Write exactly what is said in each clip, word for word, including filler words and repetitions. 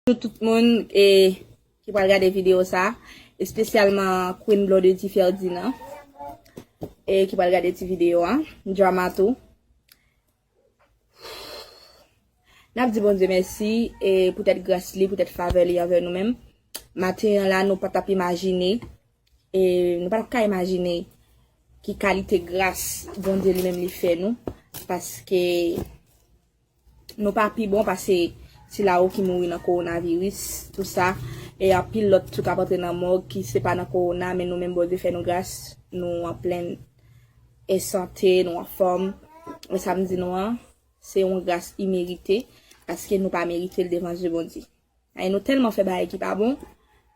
Bonjou tout moun e ki pral gade videyo sa, espesyalman Queen Blondedy Ferdinand e ki pral gade ti videyo a, Drama tou. N ap di Bondye mèsi e poutèt gras li, poutèt favè li anvè nou menm. Maten an la, nou pa t ap imajine, e nou pa t ap ka imajine ki kalite gras Bondye li menm li fè nou, paske nou pa pi bon pase sila yo ki mouri nan kowonaviris, tou sa, e anpil lòt tou k ap antre nan mòg ki se pa nan kowona, men nou menm Bondye fè nou gras, nou an plen e sante, nou anfòm. E sa m di nou an, se yon gras imerite, paske nou pa merite l devan je Bondye. E nou tèlman fè bagay ki pa bon,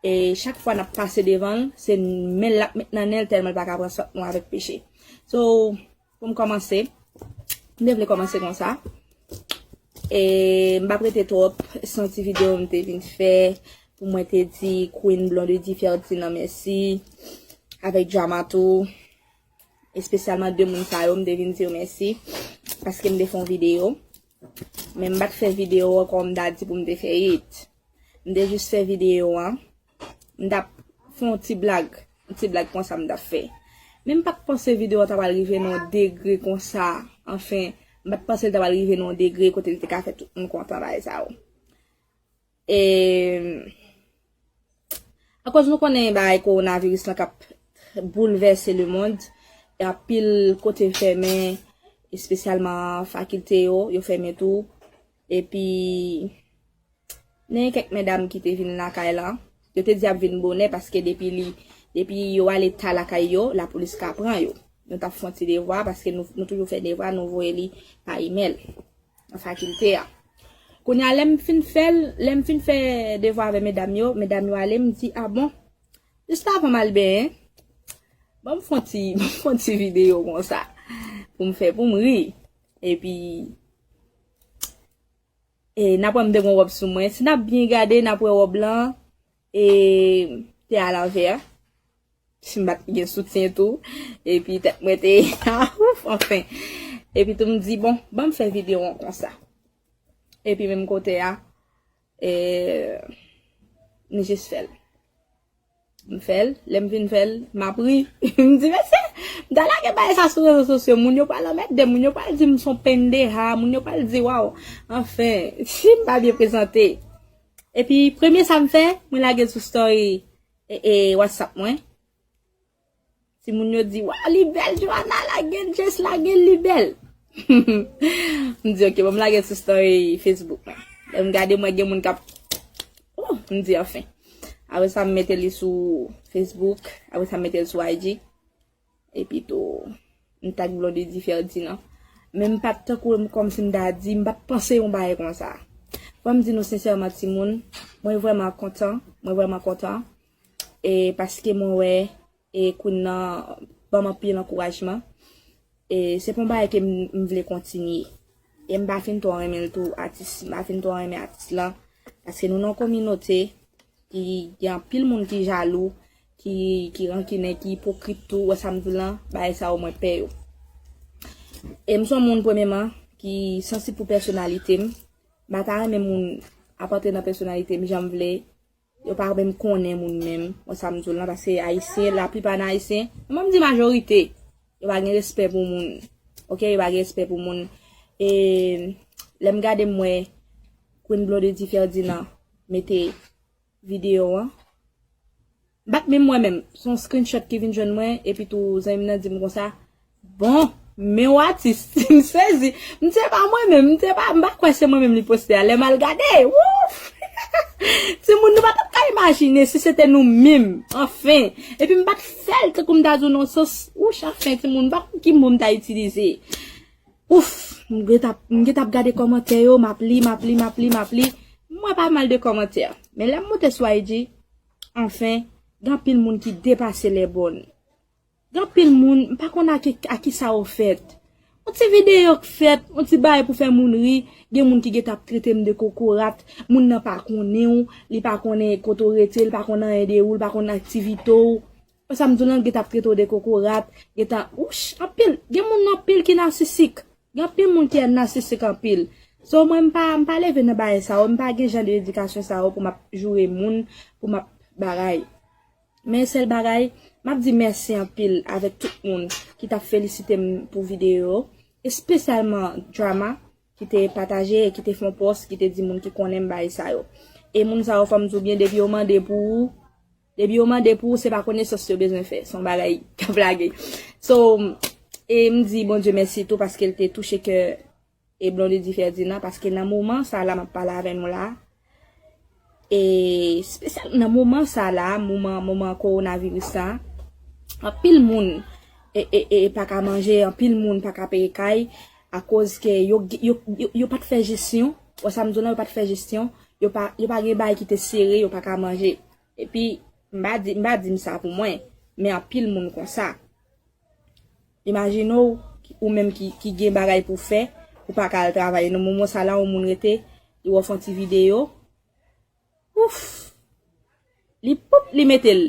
e chak fwa n ap pase devan l, se men l l ap met nan nen l tèlman l pa ka pran sant nou avèk peche. So, pou m kòmanse, m te vle kòmanse konsa. E m p ap rete twòp, se yon ti videyo m te vin fè pou mwen te di Queen Blondedy Ferdinand mèsi, avèk Drama tou. Espesyalman de moun sa yo, m te vin di yo mèsi, paske m te fè yon videyo. Men m pa t fè videyo an kòm m ta di pou m te fè it. M te jis fè videyo an. M t ap fè yon ti blag, yon ti blag konsa m t ap fè. Men m pa t panse videyo an ta pral rive nan yon degre konsa. Anfen, m pa t panse l ta pral rive nan yon degre kote l te ka fè tout moun kontan bagay sa yo. E akoz nou konnen bagay kowonaviris lan k ap boulvèse lemond, e anpil kote fèmen, espesyalman fakilte yo, yo fèmen tou. Epi, gen kèk medam ki te vin lakay la, yo te di y ap vin bonè paske depi li, depi yo ale ta lakay yo, lapolis ka pran yo. Nou t ap fè yon ti devwa paske nou, nou toujou fè devwa, nou voye li pa imèl nan fakilte a. Kounye a, lè m fin fè l, lè m fin fè devwa avè medam yo, medam yo ale, m di, "A bon?" Jis avan m al benyen, ban m fè yon ti, ban m fè yon ti videyo konsa pou m fè, pou m ri. Epi, e, n ap wè m te gen wòb sou mwen. Si n ap byen gade, n ap wè wòb lan, e, te alanvè. Si m pa t gen soutyen tou. Epi tèt mwen te, ouf, anfen. Epi tou m di, "Bon, ban m fè videyo an konsa." Epi menm kote a, e, m jis fè l. M fè l, lè m fin fè l, m ap ri. M di, "Mesye, m ta lage bagay sa sou rezo sosyo, moun yo pral anmède m, moun yo pral di m s on pendeja, moun yo pral di, waw." Anfen, si m pa byen prezante. Epi, premye sa m fè, mwen lage l sou story, e, e, WhatsApp mwen. Timoun yo di, "Waw, li bèl, Joanna, lage l, just lage l, li bèl." M di, "Ok, ban m lage l sou story Facebook mwen." Lè m gade, mwen gen moun k ap, oh, m di, anfen. Apre sa, m mete li sou Facebook, apre sa, m mete l sou I G. Epi tou, m tag Blondedy Ferdinand. Men m pa t tankou m, kòmsi m ta di, m pa t panse yon bagay konsa. Fò m di nou sensèman, timoun, mwen vrèman kontan, mwen vrèman kontan. E paske mwen wè, e Queen nan ban m anpil ankourajman. E se pa yon bagay ke m, m vle kontinye. E m pa fin twò renmen l tou, atis, m pa fin twò renmen atis lan. Paske nou nan yon kominote ki gen anpil moun ki jalou, ki, ki rankinen, ki ipokrit tou, wè sa m di w lan, bagay sa yo mwen pè yo. E m se yon moun, premyeman, ki sansib pou pèsonalite m. M pa ta renmen moun ap antre nan pèsonalite m jan m vle. Yo pa menm konnen moun menm, wè sa m di w lan, paske Ayisyen, laplipa nan Ayisyen, mwen m di majorite, yo pa gen respè pou moun. Ok, yo pa gen respè pou moun. E lè m gade m wè Queen Blondedy Ferdinand mete videyo an. M pa t menm wè menm, se yon screenshot ki vin jwenn mwen, epi tou zanmi m nan di m konsa, "Bon, men w atis." M sezi. M di, "Se pa mwen menm, m te pa, m pa kwè se mwen menm li poste a." Lè m al gade, wouf! Timoun, nou pa t ap ka imajine si se te nou menm, anfen. Epi m pa t fè l tankou m ta di w nan sans, wouch, anfen, timoun, m pa konn ki mo m ta itilize. Ouf, m gen t ap, m gen t ap gade kòmantè yo, m ap li, m ap li, m ap li, m ap li. M wè pa mal de kòmantè. Men lè m moute sou I G, anfen, gen anpil moun ki depase lè bòn. Gen anpil moun, m pa konn a ki, a ki sa yo fèt. Yon ti videyo k fèt, yon ti bagay pou fè moun ri, gen moun ki gen t ap trete m de kokorat, moun nan pa konnen w, li pa konnen kote w rete, li pa konn anyen de ou, li pa konn aktivite w. Wè sa m di w lan, gen t ap trete w de kokorat, gen t ap, wouch, anpil. Gen moun anpil ki nasisik. Gen anpil moun ki nasisik anpil. So, mwen, m pa, m pa leve nan bagay sa yo, m pa gen jan de edikasyon sa yo pou m ap joure moun, pou m ap bagay. Men sèl bagay, m ap di mèsi anpil avèk tout moun ki t ap felisite m pou videyo yo, espesyalman Drama, ki te pataje e ki te fè yon pòs, ki te di moun ki konnen m bagay sa yo. E moun sa yo, fò m di w byen, depi yo mande pou ou, depi yo mande pou ou, se pa konesans yo bezwen fè, se yon bagay k ap lage. So, e m di Bondye mèsi tou paske l te touche kè e Blondedy Ferdinand, paske nan moman sa la m ap pale avè nou la, e espesyal nan moman sa la, moman, moman kowonaviris sa, anpil moun e, e, e, e pa ka manje, anpil moun pa ka peye kay, akoz ke yo, yo, yo, yo pa t fè jesyon, wè sa m di w lan, yo pa t fè jesyon, yo pa, yo pa gen bagay ki te sere, yo pa ka manje. Epi, m pa di, m pa di m sa pou mwen, men anpil moun konsa. Imajine w, ou menm ki, ki gen bagay pou fè, ou pa ka al travay. Nan moman sa la, yon moun rete, li wè w fè yon ti videyo. Ouf! Li poup, li mete l.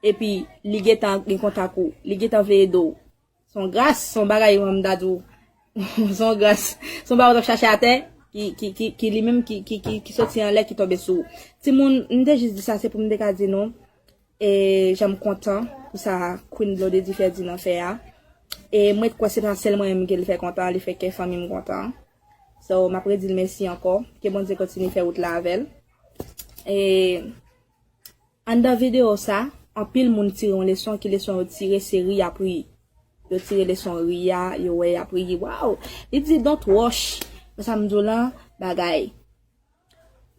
Epi, li gentan gen kontak ou. Li gentan vle ede w. Se yon gras, se yon bagay, mwen, m ta di w. Se yon gras. Se yon bagay w t ap chache atè, ki, ki, ki, ki li menm, ki, ki, ki, ki soti anlè, ki tonbe sou ou. Timoun, m te jis di sa, se pou m te ka di nou. E jan m kontan pou sa Queen Blondedy Ferdinand fè a. E mwen kwè se pa sèl mwen menm ke l fè kontan, li fè kè fanmi m kontan. So, m ap redi l mèsi ankò. Ke Bondye kontinye fè wout la avè l. E anndan videyo sa, anpil moun tire yon leson, ki leson yo tire, se ri y ap ri. Yo tire leson ri a, yo wè y ap ri, waw! Li di don't rush. Mwen sa m di w lan, bagay.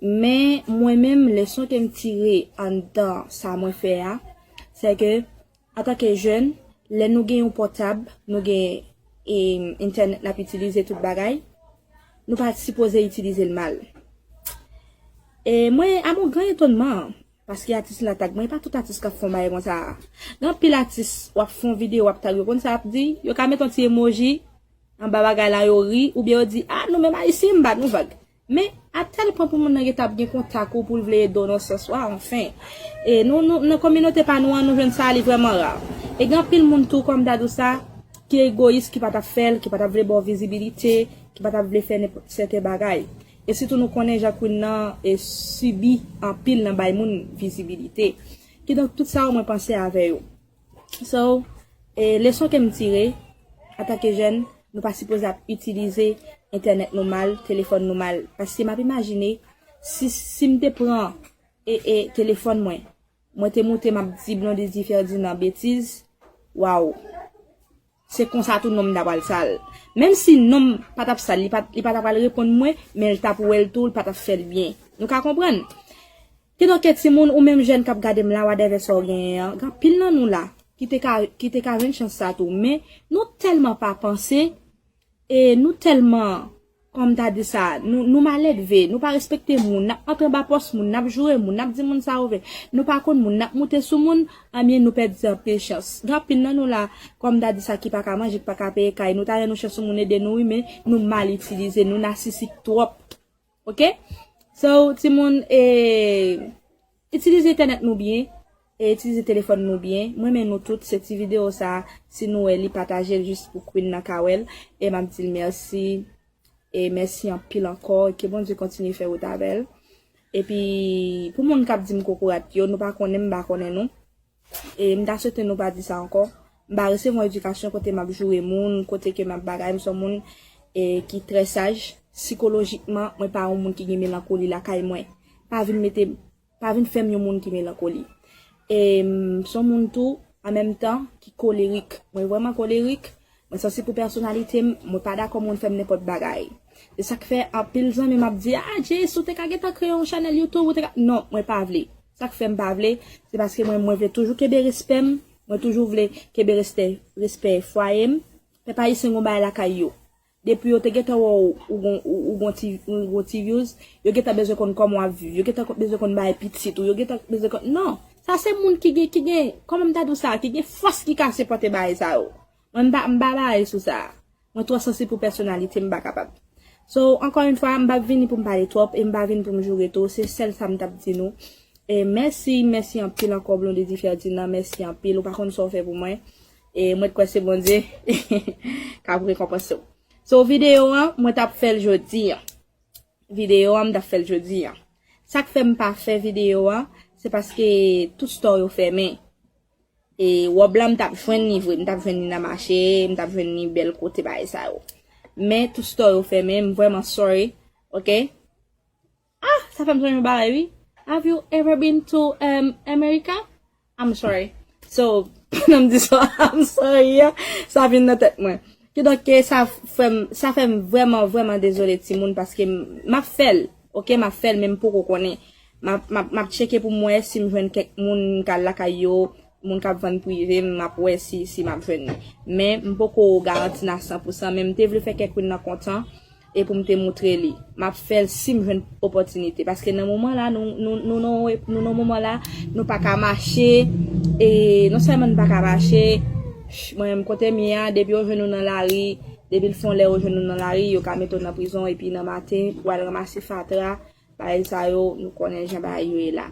Men mwen menm, leson ke m tire anndan sa mwen fè a, se ke, antanke jèn, lè nou gen yon pòtab, nou gen e, entènèt n ap itilize tout bagay, nou pa sipoze itilize l mal. E mwen, a mon gran etonnman, paske atis la tag mwen, e pa tout atis k ap fè yon bagay konsa. Gen anpil atis, w ap fè yon videyo, w ap tag yo, konn sa y ap di, yo ka met yon ti emoji, anba bagay la yo ri, oubyen yo di, ah, nou menm Ayisyen, m ba nou vag. Men, a tèl pwen pou moun nan gentan ap gen kontak ou pou l vle ede w nan sans, wa, anfen. E nou, nou, nan kominote pa nou an, nou jwenn sa, li vrèman ra. E gen anpil moun tou, kòm m ta di w sa, ki egoyis, ki pa t ap fè l, ki pa t ap vle ba w vizibilite, ki pa t ap vle fè nenpòt sèten bagay. E sitou nou konnen jan Queen nan e sibi anpil nan bay moun vizibilite. Kidonk, tout sa yo mwen panse avè yo. So, e, leson ke m tire, antanke jèn, nou pa sipoze ap itilize entènèt nou mal, telefòn nou mal. Paske m ap imajine, si, si m te pran e, e, telefòn mwen, mwen te moute m ap di Blondedy Ferdinand betiz, waw. Se konsa tou non m ta pral sal. Menm si non m pa t ap sal, li pa, li pa ta pral reponn mwen, men l t ap wè l tou, l pa t ap fè l byen. Nou ka konprann? Kidonk, timoun, ou menm jèn k ap gade m la, whatever sa w genyen an, gen anpil nan nou la ki te ka, ki te ka jwenn chans sa tou. Men, nou tèlman pa panse, e nou tèlman, kòm m ta di sa, nou, nou maledve, nou pa respekte moun, n ap antre anba pòs moun, n ap joure moun, n ap di moun sa yo vle. Nou pa konn moun, n ap moute sou moun, anbyen nou pèdi anpil chans. Gen anpil nan nou la, kòm m ta di sa, ki pa ka manje, ki pa ka peye kay. Nou ta renmen nou chans sou moun ede nou, wi, men nou mal itilize, nou nasisik twòp. Oke? So, timoun, e, itilize entènèt nou byen, e itilize telefòn nou byen. Mwen renmen nou tout, se ti videyo sa, si nou wè li, pataje l jis pou Queen nan ka wè l. E m ap di l mèsi, e mèsi anpil ankò, e ke Bondye kontinye fè wout avè l. Epi, pou moun k ap di m kokorat yo, nou pa konnen m, m pa konnen nou. E m ta swete nou pa di sa ankò. M pa resevwa yon edikasyon kote m ap joure moun, kote ke m ap bagay, m se yon moun, e, ki trè saj. Sikolojikman, mwen pa yon moun ki gen melankoli lakay mwen. Pa vin mete, pa vin fè m yon moun ki melankoli. E m se yon moun tou, an menm tan, ki kolerik. Mwen vrèman kolerik, mwen sansib pou pèsonalite m, mwen pa dakò moun fè m nenpòt bagay. Se sa k fè anpil zanmi m ap di, ah, Jay, si w te ka gentan kreye yon chanèl YouTube, ou te ka, non, mwen pa vle. Sa k fè m pa vle, se paske mwen, mwen vle toujou kenbe respè m, mwen toujou vle kenbe respè, respè fwaye m. Pèp ayisyen gon bagay lakay yo. Depi yo te gentan wè w, ou gon, ou, ou gon ti, ou gon ti views, yo gentan bezwen konn kòman w ap viv, yo gentan kon-, bezwen konn bagay pitit ou, yo gentan bezwen konn, non. Sa se moun ki gen, ki gen, kòman m ta di w sa, ki gen fòs ki ka sipòte bagay sa yo. Mwen, m pa, m pa bare sou sa. Mwen twò sansib pou pèsonalite m, m pa kapab. So, ankò yon fwa, m p ap vini pou m pale twòp e m pa vini pou m joure tou. Se sèl sa m t ap di nou. E mèsi, mèsi anpil ankò, Blondedy Ferdinand. Mèsi anpil. Ou pa konn sa w fè pou mwen. E mwen t kwè se Bondye k ap rekonpanse w. So, videyo an, mwen t ap fè l jodi an. Videyo an, m t ap fè l jodi a. Sa k fè m pa fè videyo a, se paske tout store yo fèmen. E wòb la, m t ap jwenn li vre, m t ap jwenn li nan mache, m t ap jwenn li bèl kote bagay sa yo. Men tout store yo fèmen, m vrèman sorry, ok? Ah, sa fè m sonje yon bagay, wi. Have you ever been to um, America? I'm sorry. So, pandan m di sa, I'm sorry, a, sa vin nan tèt mwen. Kidonk, sa fè m, sa fè m vrèman, vrèman dezole, timoun, paske m ap fè l, ok, m ap fè l, men m poko konnen. M ap, m ap, m ap tcheke pou m wè si m jwenn kèk moun, m ka al lakay yo, moun k ap vann prive, m ap wè si, si m ap jwenn li. Men, m poko garanti n a san pou san, men m te vle fè kèk moun nan kontan, e pou m te moutre li. M ap fè l si m jwenn opòtinite. Paske nan moman la, nou, nou, nou, nou, nou nan moman la, nou pa ka mache, e non sèlman nou pa ka mache, mwen menm kote m ye a, depi yo jwenn nou nan lari, depi l fon lè yo jwenn nou nan lari, yo ka mete w nan prizon, epi nan maten, pou al ranmase fatra, bagay sa yo, nou konnen jan bagay yo ye la.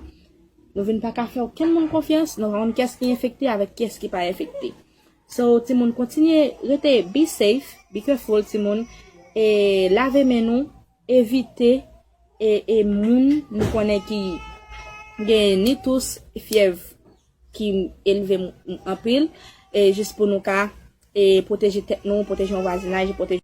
Nou vin pa ka fè okenn moun konfyans, nou pa konn kiyès ki enfekte avèk kiyès ki pa enfekte. So, timoun, kontinye rete, be safe, be careful, timoun. E lave men nou, evite e, e moun nou konnen ki gen ni tous, fyèv ki elve m- anpil, e jis pou nou ka e pwoteje tèt nou, pwoteje yon vwazinaj, pwoteje